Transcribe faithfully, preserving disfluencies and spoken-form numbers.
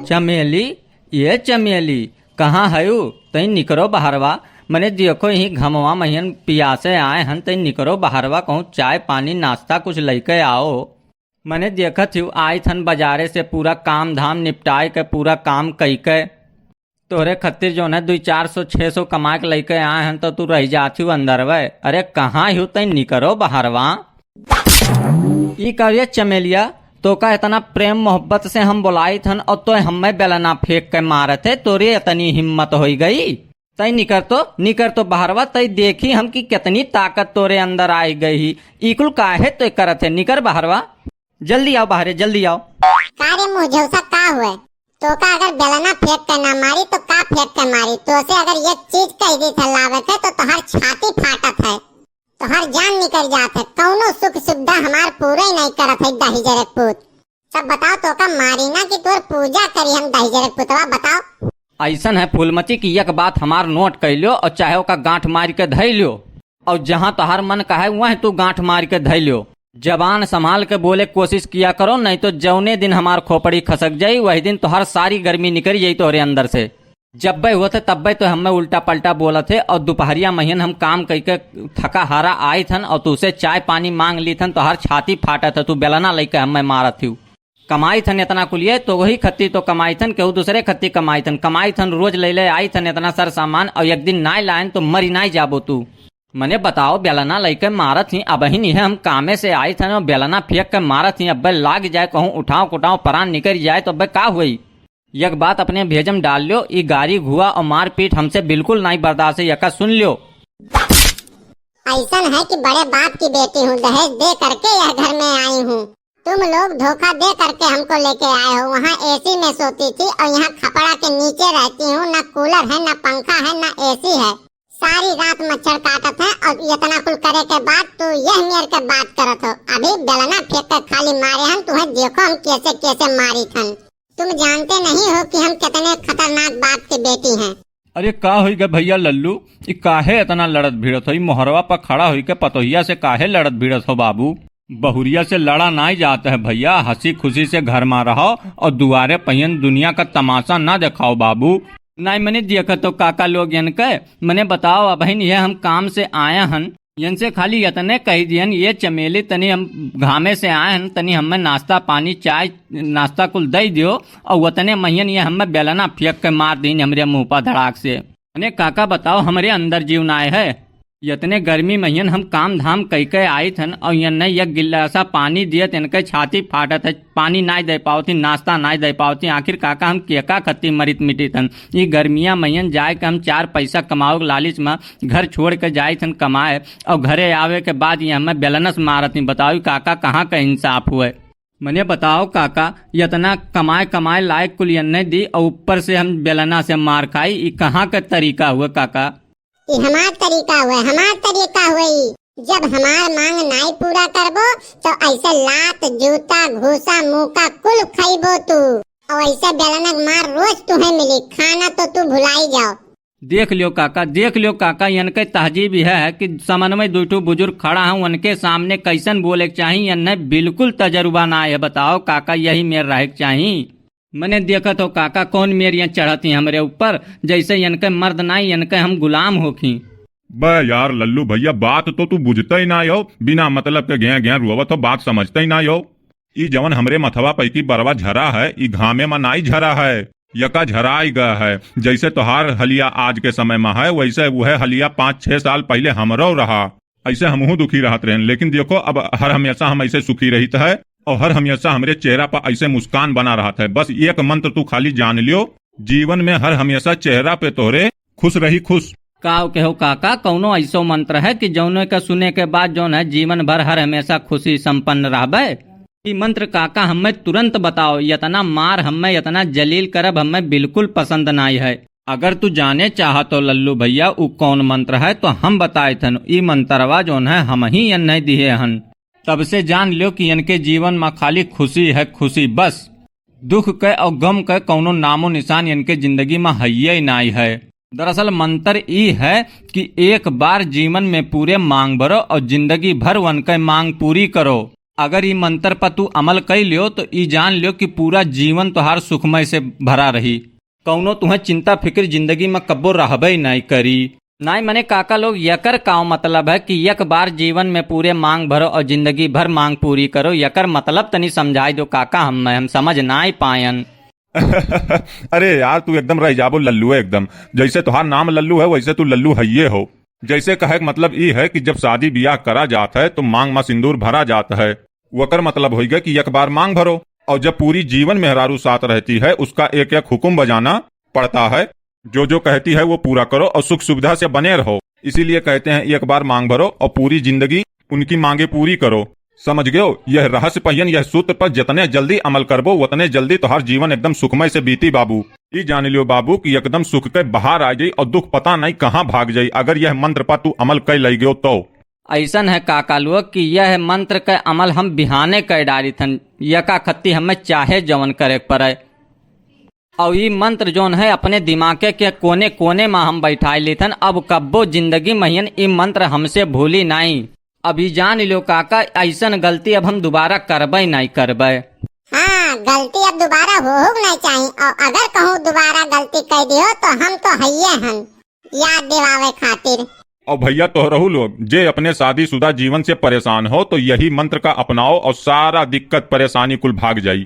चमेली, ये चमेली, कहाँ हयू? तई निकरो बहरवा। मने देखो, यही घमवा महियन पियासे आए हन, तई निकरो बहरवा, कहूँ चाय पानी नाश्ता कुछ लइके आओ। मने देखत हिउ, आइत हन बजारे से पूरा काम धाम निपटाए के, पूरा काम कइके। तोहरे खत्तिर जौन है दुई चार सौ, छह सौ कमा के लइके आए हन, तो तू रह जात हिउ अंदरवे। अरे कहाँ हिउ, तई निकरो बहरवा। ई का रे चमेलिया, तोका इतना प्रेम मोहब्बत से हम बोलाइत हन और तोय हम्मे बेलना फेंक के मारत है, तोरे इतनी हिम्मत होई गई? तई निकर तो, निकर तो बहरवा, तई देखी हम कि कितनी ताकत तोरे अंदर आई गई ही। ई कुल काहे तोय करत है, निकर बहरवा। जल्दी आओ बहरे, जल्दी आओ। का रे मुँह झौसा, का हुए? तोका अगर बेलना फेंक के ना मारी तो का फेंक के मारी? तोसे अगर एक चीज कह दी थे लावे थे तो तोहर छाती फाटत है, तोहर जान निकल जात है। कौनो सुख सुविधा हमार पूरे नहीं करत है दहिजरे पूत। तब बताओ तोका मारी ना कि तोर पूजा करी हम दहिजरे पुतवा, बताओ। ऐसन है फूलमती कि एक बात हमार नोट कर लियो और चाहे ओका गांठ मार के धई लियो। और जहाँ तोहार मन कहे वहीं तू गांठ मार के धई लियो। जबान संभाल के बोले कोशिश किया करो, नहीं तो जौने दिन हमार खोपड़ी खसक जाई वही दिन तोहार सारी गर्मी निकल जाई तोहरे अंदर से। जब्बे होत है तब्बे तो हमें उल्टा पलटा बोलत है और दोपहरिया महियन हम काम कइके थका हारा आइत हन और तुसे चाय पानी मांग लीत हन, तोहार छाती फाटत है, तू बेलना लइके हमें मारत हिउ। कमाइत हन इतना कुलिये तो वही खत्ती तो कमाइत हन, केहू दूसरे खत्ती कमाइत हन, कमाइत हन रोज ले ले आइत हन इतना सर सामान और एक दिन नाय लायन तो मरी नाय जाबो तू। मने बताओ, बेलना लइके मारत ही, अबहिन यह हम कामे से आइत हन और बेलना फेंक के मारत ही, अब्बे लाग जाए कहूँ उठाओ कुटाओ परान निकल जाए तो अब्बे का हुई? एक बात अपने भेजम डाल लो, ई गारी घुआ और मारपीट हमसे बिल्कुल नाई बर्दाश्त है, यका सुन लो। ऐसन है कि बड़े बाप की बेटी हूँ, दहेज दे करके यह घर में आई हूँ। तुम लोग धोखा दे करके हमको लेके आए हो। वहाँ एसी में सोती थी और यहाँ खपड़ा के नीचे रहती हूँ। ना कूलर है, ना पंखा है, ना एसी है। सारी रात मच्छर काटत है और इतना कुल करे के बाद तू यह मेर के बात करत हो। अभी बेलना फेंक के खाली मारे हन, तुम्हें देखो हम कैसे कैसे मारी थन। तुम जानते नहीं हो कि हम कितने खतरनाक बाप के बेटी हैं। अरे का होई गे भैया लल्लू, ई काहे इतना लड़त भिड़त हो? ई मोहरवा पर खड़ा होई के पतोहिया से काहे लड़त भिड़त हो बाबू? बहुरिया से लड़ा नाई जात है भैया, हंसी खुशी से घर मा रहो और दुआरे पहियन दुनिया का तमाशा ना देखाओ बाबू। नाई मने देखत हो काका लोग यन के, मने बताओ अबहिन ये हम काम से आया हन, यन से खाली यतने कही दियन, ये चमेली तनी हम घामे से आए हन, तनी हमें नाश्ता पानी चाय नाश्ता कुल दई दियो, और वतने महियन ये हमें बेलना फेंक के मार दीन हमरे मुंह पर धड़ाक से। अने काका बताओ, हमरे अंदर जीव नाय है। यतने गर्मी महियन हम काम धाम कई के आइत हन, और यन्ने एक गिलासा पानी दियत इनके छाती फाटत है, पानी नाय दे पावती, नाश्ता नाय दे पावती, आखिर काका हम केका खत्ती मरित मिटित हन। ई गर्मिया महियन जाए के हम चार पैसा कमाओ के लालिच में घर छोड़ के जाइत हन कमाए, और घरे आवे के बाद ये हमें बेलनस मारत ही। बताओ काका, कहाँ का इंसाफ हुए? मने बताओ काका, यतना कमाए कमाए लायक कुल यन्ने दी और ऊपर से हम बेलना से मार खाई, ई कहाँ का तरीका हुए काका? ई हमार तरीका हुए, हमार तरीका हुए ई। जब हमार मांग नाई पूरा करबो, तो ऐसे लात, जूता, घूसा, मुका कुल खइबो तू। और ऐसे बेलनक मार रोज तुहे मिली, खाना तो तू भुलाई जाओ। देख लियो काका, देख लियो काका, यनके तहजीब यह है कि समन में दुइ ठो बुजुर्ग खड़ा हैं, उनके सामने कैसन बोले के चाही, यन्ने बिल्कुल तजुर्बा ना है। बताओ काका, यही मेर रहे के चाही। मने देखत हो काका, कौन मेरियाँ चढ़त ही हमरे ऊपर, जैसे यनके मर्द नाई, यनके हम गुलाम होखी। बे यार लल्लू भैया, बात तो तू बुझते ही ना हो, बिना मतलब के गैं गैं रोवत हो, बात समझते ही ना हो। ई जवन हमरे मथवा पैकी बरवा झरा है, ई घामे मा नाई झरा है, यका झराई गया है। जैसे तोहार हलिया आज के समय मा है, वैसे वह हलिया पाँच छह साल पहले हमरो रहा। ऐसे हमहू दुखी रहत रहेन, लेकिन देखो, अब हर हमेशा हम ऐसे सुखी रहित है और हर हमेशा हमरे चेहरा पर ऐसे मुस्कान बना रहत है। बस एक मंत्र तू खाली जान लियो, जीवन में हर हमेशा चेहरा पे तोहरे खुश रही, खुश। काव कहो काका, कौनो ऐसो मंत्र है कि जौने का सुने के बाद जौन है जीवन भर हर हमेशा खुशी संपन्न रहबे? ई मंत्र काका हमें तुरंत बताओ, यतना मार हमें, यतना जलील करब हमें बिल्कुल पसंद नाई है। अगर तू जाने चाहत हो लल्लू भैया उ कौन मंत्र है तो हम बताइत हन। ई मंत्रवा जौन है हम ही यन्ने दिहे हन। तब से जान ल्यो कि यनके जीवन मा खाली खुशी है, खुशी बस। दुख के और गम के कौनो नामो निशान यनके जिंदगी मा हइये नाई है। दरअसल मंत्र ई है कि एक बार जीवन में पूरे मांग भरो और जिंदगी भर वनके मांग पूरी करो। अगर ई मंत्र पर तू अमल कइ लियो तो ई जान लियो कि पूरा जीवन तोहार सुखमय से भरा रही। कौनो तुहें चिंता फिक्र जिंदगी में कब्बो रहबे नाई करी। नाई मने काका लोग, यकर काव मतलब है कि एक बार जीवन में पूरे मांग भरो और जिंदगी भर मांग पूरी करो? यकर मतलब तनी समझाई दो काका, हम, हम समझ नाई पायन। अरे यार, तू एकदम रह जाबो लल्लू है एकदम। जैसे तोहार नाम लल्लू है, वैसे तू लल्लू हइये हो। जैसे कहे के मतलब ई है कि जब शादी ब्याह करा जात है तो मांग में सिंदूर भरा जात है। वकर मतलब होइगा कि एक बार मांग भरो, और जब पूरी जीवन मेहरारू साथ रहती है, उसका एक एक हुक्म बजाना पड़ता है। जो जो कहती है वो पूरा करो और सुख सुविधा से बने रहो। इसीलिए कहते हैं, एक बार मांग भरो और पूरी जिंदगी उनकी मांगे पूरी करो। समझ गयो? यह रहस्य पहियन, यह सूत्र पर जितने जल्दी अमल करबो, उतने जल्दी तोहार जीवन एकदम सुखमय से बीती बाबू। ई जान लियो बाबू कि एकदम सुख के बहार आ जाई और दुख पता नहीं कहाँ भाग जाई, अगर यह मंत्र पर तू अमल कर लई गयो तो। ऐसन है काका लोग कि यह मंत्र के अमल हम बिहाने कर डारित हन, यका खत्ती हमें चाहे जवन करे के पड़े। और ई मंत्र जोन है अपने दिमागे के कोने कोने में हम बैठाए लेत हन, अब कब्बो जिंदगी महियन ई मंत्र हमसे भूली नाई। अब ई जान लो काका, ऐसन गलती अब हम दोबारा करबे नाई करबे। हाँ, गलती अब दोबारा होहु के नाई चाही, और अगर कहूँ दोबारा गलती कर दियो तो हम तो हइये हन याद दिवावे खातिर। और भैया तोहरहू लोग जे अपने शादीशुदा जीवन से परेशान हो तो यही मंत्र का अपनाओ और सारा दिक्कत परेशानी कुल भाग जाई।